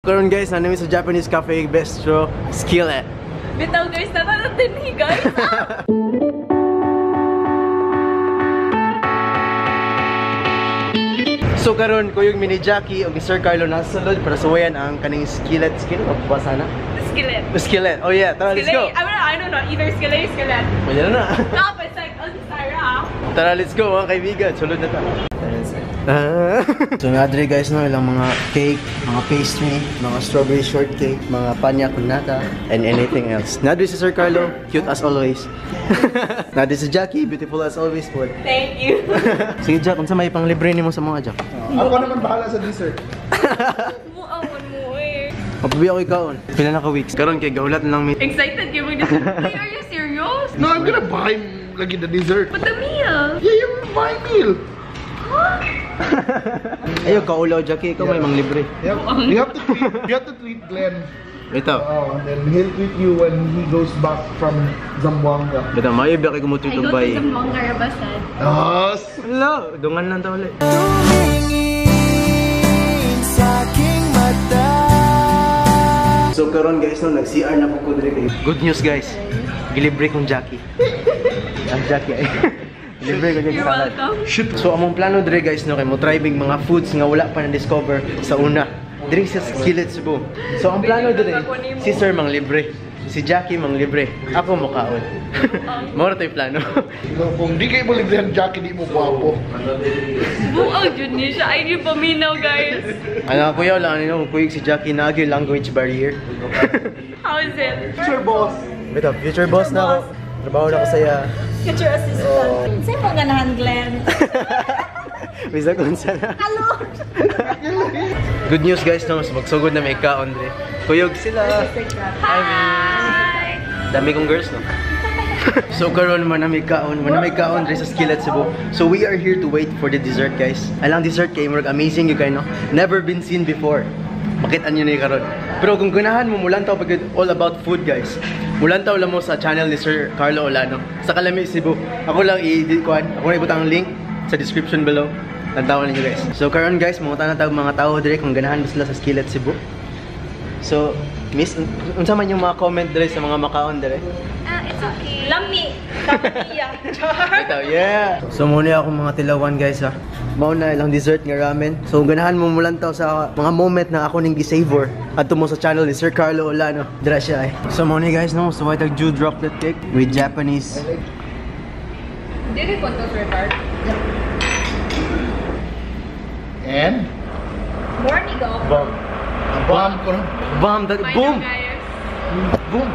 Karon guys, naa mi sa Japanese Cafe Bistro Skillet. Bitaw guys, natanong din ni guys. So karon kuyog mi ni Jackie ug ni Sir Carlo nasa sulod para suwayan ang kaning skillet skillet o basa na? Skillet. Skillet. Oh yeah, tara, let's go. I mean, I don't know, either skillet or skillet. Pwede na na. Stop, it's like, on Sarah. Tara, let's go mga kaibigan. Sulod na ta. So naadre guys no, ilang mga cake, mga pastry, mga strawberry shortcake, mga panya kunata, and anything else. Naadre si Sir Carlo, cute as always. Naadre si Jackie, beautiful as always po. Thank you. Sige Jack, unsa may panglibre nimo sa mga Jack? Ako naman bahala sa dessert. Muawon mo eh. Mapabi ako ikaon. Pila na ka weeks. Karon kay gaulat na lang mi. Excited kayo mag-dessert. Wait, are you serious? No, I'm gonna buy lagi the dessert. But the meal. Yeah, you buy meal. Huh? Ayo kaulaw Jackie, ikaw may manglibre. Yeah, you have to treat Glenn. Ito. Oh, and then he'll treat you when he goes back from Zamboanga. Bitaw, maayo ba kay kumutreat I og go to bay? Zamboanga Rabasan. Yes. Hello, dungan lang ta ulit. So karon guys no, nag-CR na po ko diri kayo. Good news guys. Gilibre kong Jackie. Ang Jackie ay. Libre ko You're salad. welcome. Shit. So among plano diri guys no, kay mo try mga foods nga wala pa na discover sa una. Diri sa Skillet Cebu. So ang plano diri, si Sir mang libre, si Jackie mang libre, ako mokaon. Mao ra to'y plano. No, kung di kayo mo librehan Jackie, di mo gwapo. Buang jud ni siya. Ay, di paminaw guys. Ano kuya lang ano kuyog si Jackie naagi language barrier. How is it? Sir boss. Bitaw, future boss na ako. Trabaho na ko sa iya. Future assistant. Saan mo ganahan, Glenn? Bisag unsa na. Hello! Good news guys no, mas magsugod na may kaon dre. Kuyog sila. Hi! Dami kong girls no. So karon man na may kaon, man na may kaon dre sa Skillet Cebu. So we are here to wait for the dessert guys. Alang dessert kay murag amazing gyud kay no. Never been seen before. Makita niyo ni karon. Pero kung ganahan mo mulantaw pag all about food guys. Mulantaw lang mo sa channel ni Sir Carlo Olano sa Kalami Cebu. Ako lang i-kuan, ako na ibutang ang link sa description below. Tantawan ninyo guys. So karon guys, mangutan na tag mga tao dire kung ganahan ba sila sa Skillet Cebu. So, miss, unsa man yung mga comment dire sa mga makaon dire? Ah, it's okay. Lami! Kapatiya. Ito, yeah! So, muna ako mga tilawan guys ha. Mao na ilang dessert nga ramen. So, ganahan mo mulantaw sa mga moment na ako ning gi-savor. Adto mo sa channel ni Sir Carlo Olano. Dira siya eh. So, muna guys, no? So, white dew droplet cake with Japanese. Dili ko to, Sir Carl. And? Morning go. Bomb. Ang bomb ko no? Bomb! That, boom! Guys. Boom!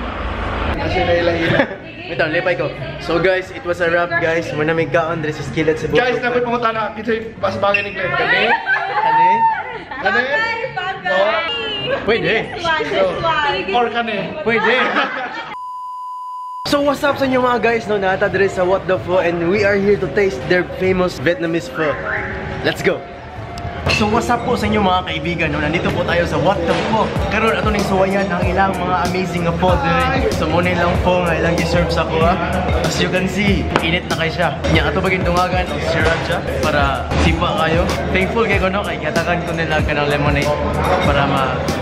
Kasi naila-ila. Wait lang, lipay ko. So guys, it was a wrap guys. Muna may kaon diri sa Skillet Cebu. Guys, nakoy pangutan na kita pasbangin ni Glenn. Kani? Kani? Kani? Bagay! Pwede. This one, this one. Or kani? Pwede. So what's up sa inyo mga guys, no? Naata diri sa What the Pho and we are here to taste their famous Vietnamese pho. Let's go! So what's up po sa inyo mga kaibigan, no? Nandito po tayo sa What the Pho. Karon ato ning suwayan ang ilang mga amazing nga pho diri. So mo na ilang pho nga ilang gi-serve sa kuha. As you can see, init na kay siya. Nya ato baging dungagan og sriracha para sipa kayo. Thankful kay ko no kay gihatagan ko nila kanang lemonade para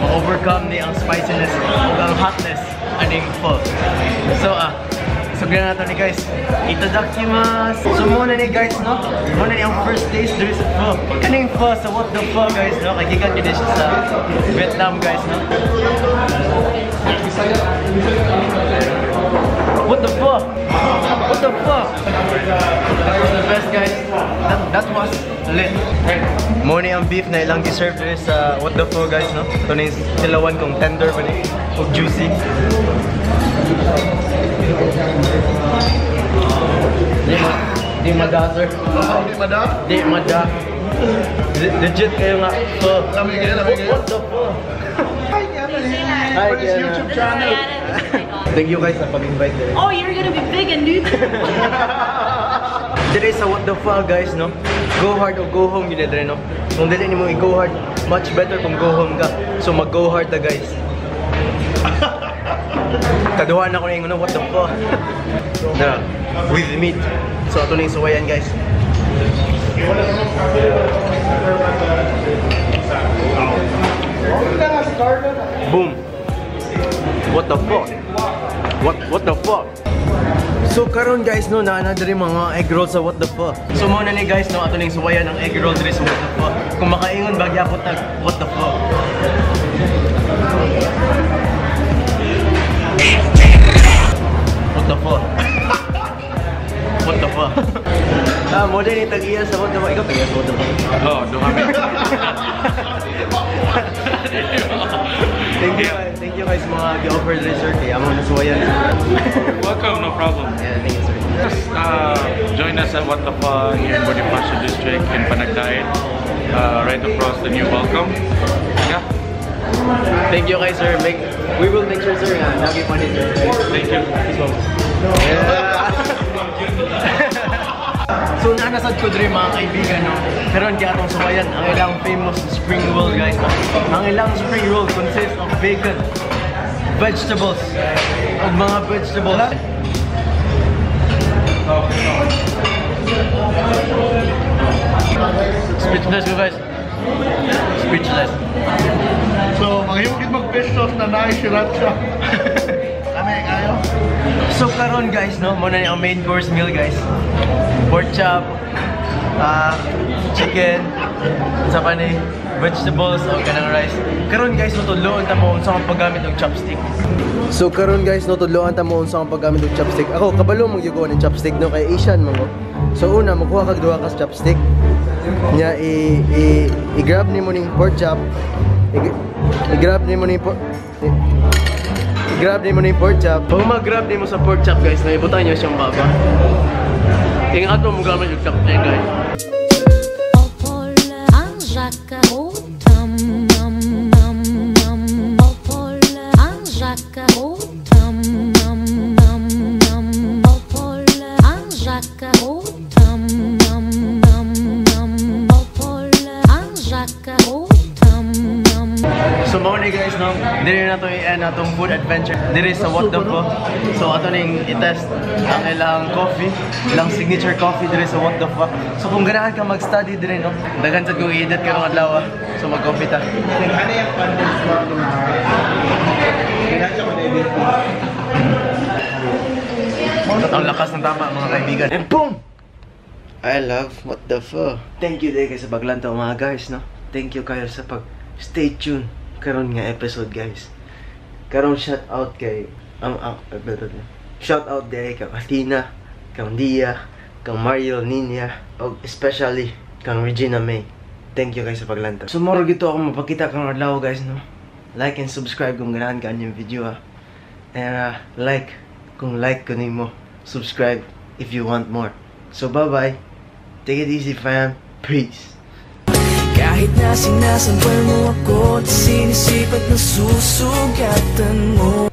ma-overcome ni ang spiciness ug ang hotness aning pho. So sugdan na to ni guys. Itadakimasu. So muna ni guys no. Muna ni ang first taste diri sa pho. Kaning pho sa What the Pho guys no. Kay gikan gid siya sa Vietnam guys no. What the pho? What the pho? That was the best guys. That was lit. Muna ni ang beef na ilang gi-serve diri sa What the Pho guys no. Ito na yung tilawan kong tender pa ni ug juicy. Di mada, sir. Di mada? Di mada. Legit kayo nga. Pho. Lami kayo, lami kayo. What the pho? Hi, Kiana. Hi, For this Kiana. YouTube channel. Thank you guys sa pag-invite dire. Oh, you're gonna be big and new. Dire sa What the Pho guys, no? Go hard or go home yun dire, no? Kung dili nimo i-go hard, much better kung go home ka. So mag-go hard ta guys. Kaduha na ko na yung ano, what the fuck? Na, with meat. So ato na yung suwayan guys. Boom. What the fuck? What the fuck? So karon guys no, naa na diri mga egg roll sa What the Fuck. So mao na ni guys no, ato ning suwayan ang egg roll diri sa What the Fuck. Kung makaingon ba gyapon tag what the fuck. What the fuck? What the fuck? Ah, mo din tag-iya sa What the Fuck. Ikaw tag-iya sa What the Fuck. Oh, do kami. Thank you, thank you guys mga gi-offer diri sir kay amo na suwayan. Welcome, no problem. Yeah, thank you sir. Just join us at What the Pho here in Bonifacio District in Panagdait, right across the new Welcome. Yeah. Thank you guys sir. We will make sure sir nga lagi pa ni sir. Thank you. Yeah. So naanasad ko diri mga kaibigan no. Karon kay atong suwayan ang ilang famous spring roll guys no. Ang ilang spring roll consists of bacon, vegetables, ug mga vegetables. Speechless ko guys. Speechless. So, manghimo gid mag-fish sauce na naay sriracha. Kami kayo. So karon guys no, mo na ang main course meal guys. Pork chop, chicken, sa pa ni vegetables o kanang rice. Karon guys no, tudloon ta mo unsa ang paggamit og chopstick. So karon guys no, tudloon ta mo unsa ang paggamit og chopstick. Ako kabalo mo gyud ko ng chopstick no, kay Asian man ko. So una magkuha kag duha ka chopstick. Nya i-grab nimo ning pork chop. I-grab nimo ning pork. I-grab nimo ning pork chop. Pag mag-grab nimo sa pork chop guys, no, ibutang niyo siyang baba. Ing ato mo gamit yung chopstick guys. So mao ni guys no, diri na to i-end atong food adventure diri sa What the Pho. So ato ning i-test ang ilang coffee, ilang signature coffee diri sa What the Pho. So kung ganahan ka mag-study diri no, daghan sad kong i-edit karong adlaw. So mag-coffee ta. Ano yung condensed milk? Ganahan siya ko edit. Ang lakas ng tama mga kaibigan. And boom! I love What the Pho. Thank you day sa paglantaw mga guys no. Thank you kayo sa pag stay tuned karon nga episode guys. Karon shout out kay shout out day kang Athena, kang Dia, kang Mario Nina, og especially kang Regina May. Thank you guys sa paglantaw. So moro gito ako mapakita kang adlaw guys no. Like and subscribe kung ganahan ka anyong video ah. And like kung like ko nimo, subscribe if you want more. So bye bye. Take it easy fam. Peace. Kahit na sinasampal mo ako at sinisipat na susugatan mo.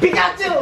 Pikachu!